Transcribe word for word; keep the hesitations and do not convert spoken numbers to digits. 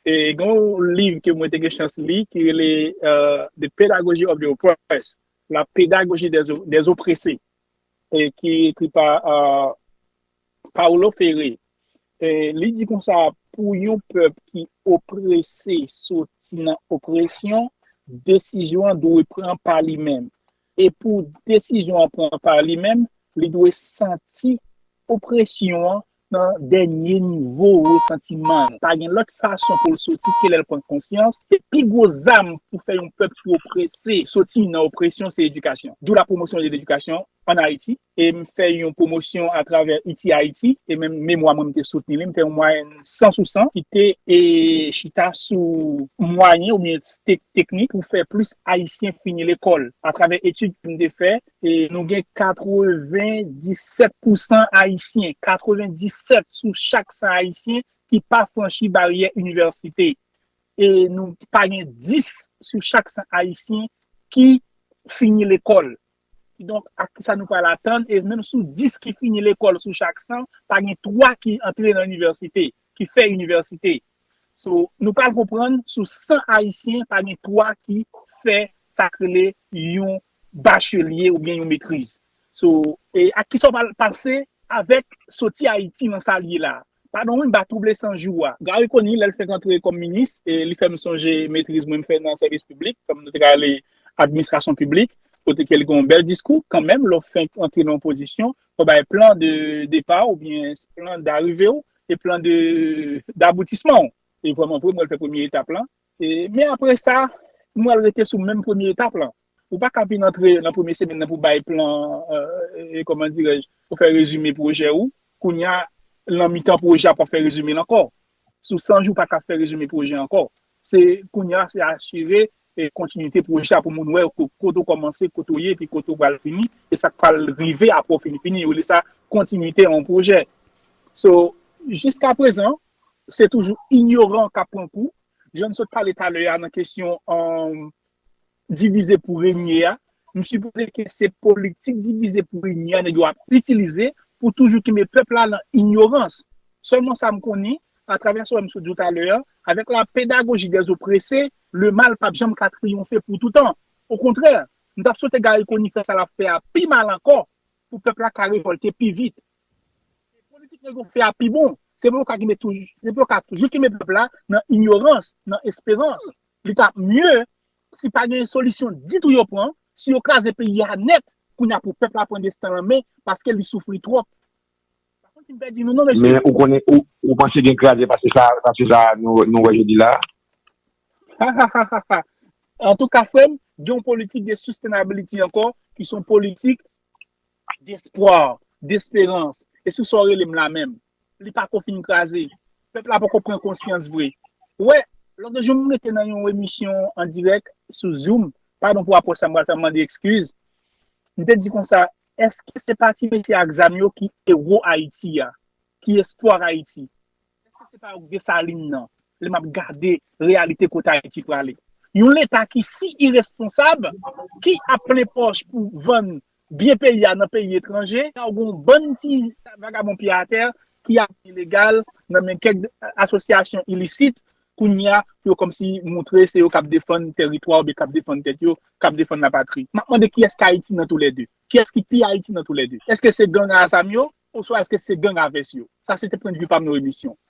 E gen yon liv ke mwen te gen chans li ki rele euh, The Pedagogy of the Oppressed, La Pédagogie des, des Oppressés, e ki ekri pa euh, Paulo Freire. E li di konsa, pou yon pèp ki oprese soti nan opresyon, desizyon an dwe pran pa li menm. E pou desizyon an pran pa li menm, li dwe santi opresyon an nan dènye nivo resantiman l. Pa gen lòt fason pou l soti ke lè l pran konsyans. E pi gwo zam pou fè yon pèp ki oprese soti nan opresyon, se edikasyon. D'où la promotion de l'éducation en Haïti. E m fè yon pwomosyon atravè I T Haïti, e menm memwa mwen m te soutni li, m fè yon mwayèn san sou san ki te e, chita sou mwayen oubyen te- teknik pou fè plis Ayisyen fini lekòl. Atravè etid ke m te fè, e nou gen katrevenndisèt pousan Ayisyen, katrevenndisèt sou chak san Ayisyen ki pa franchi baryè inivèsite. E nou pa gen dis sou chak san Ayisyen ki fini lekòl. Kidonk, ak kisa nou pral atann? E menm sou dis ki fini lekòl sou chak san, pa gen twa ki antre nan inivèsite, ki fè inivèsite. So, nou pral konprann, sou san Ayisyen, pa gen twa ki fè sa k rele yon bachelye oubyen yon metriz. So, e ak kisa w pral pase avèk soti Ayiti nan sa l ye la? Padon wi, m pa twouble san jou a. Garry Conille, lè l fenk antre kòm minis, e li fè m sonje metriz mwen m fè nan sèvis piblik, kòm nou te ka rele administrasyon piblik, kote ke l gen yon bèl diskou, kanmenm, lè w fenk antre nan yon pozisyon, fò w bay plan de depa w oubyen plan darive w e plan de daboutisman w. E vrèman vre, mwen, l fè premye etap lan. E, men apre sa, mwen, l rete sou menm premye etap lan. Ou pa ka vin antre nan premye semèn nan pou bay plan, euh, e kòman dirèj, pou fè rezime pwojè ou. Kounye a, nan mitan pwojè a, pou fè rezime l ankò. Sou san jou, ou pa ka fè rezime pwojè ankò. Se kounye a, se asire e kontinite pwojè a pou moun wè ko- kote w kòmanse, kote w ye, epi kote w pral fini, e sa k pral rive apre w fin fini. Yo rele sa kontinite yon pwojè. So, jiska prezan, se toujou inyoran k ap pran kou. Jan n sot pale talè a nan kesyon um, divize pou renye a, m sipoze ke se politik divize pou renye a nèg yo ap itilize pou toujou kenbe pèp la nan inyorans. Sèlman sa m konnen, atravè sa m sot di w talè a, avèk la pedagoji dèz oprese, le mal p ap janm ka triyonfe pou toutan. Okontrè, m t ap swete Garry Conille fè sa l ap fè a pi mal ankò, pou pèp la ka revòlte pi vit. Politik nèg yo fè a pi bon. Se pou yo ka kenbe toujou, se pou yo ka toujou kenbe pèp la nan inyorans, nan esperans. Li t ap mye si pa gen solisyon ditou yo pran, si yo kraze peyi a nèt, kounye a pou pèp la pran desten l an men, paske li soufri twòp. Pa konn si m pèdi nou non, mesye. Men ou konnen, ou, ou panse gen kraze pase sa, pase sa nou, nou wè jodi la? Antouka, frè m, gen yon politik de sustainability ankò, ki se yon politik despwa, desperans. E sou sa w rele m la menm. Li pako fin kraze. Pèp la pako pran konsyans vre. Ou wè, lòt jou m rete nan yon emisyon an dirèk sou Zoom, padon pou apwòch sa m pral fè, m mande ekskiz. M te di konsa, èske se pa ti mesye ak zam yo ki ewo Ayiti a, ki espwa Ayiti? Èske se pa yo k Desalin nan? Lè m ap gade reyalite kote Ayiti prale. Yon Leta ki si iresponsab, ki ap plen pòch pou vann byen peyi a nan peyi etranje, gen yon bann ti vagabon pye atè ki ap ilegal nan men kèk asosyasyon ilisit, kounye a, pou yo kòmsi montre se yo k ap defann tèritwa oubyen k ap defann tèt yo, k ap defann lapatri. M ap mande kiyès ki Ayiti nan toulède? Kiyès ki pi Ayiti nan toulède? Èske se gang a zam yo? Oswa èske se gang a vès yo? Sa se te pwennvi pa m nan emisyon.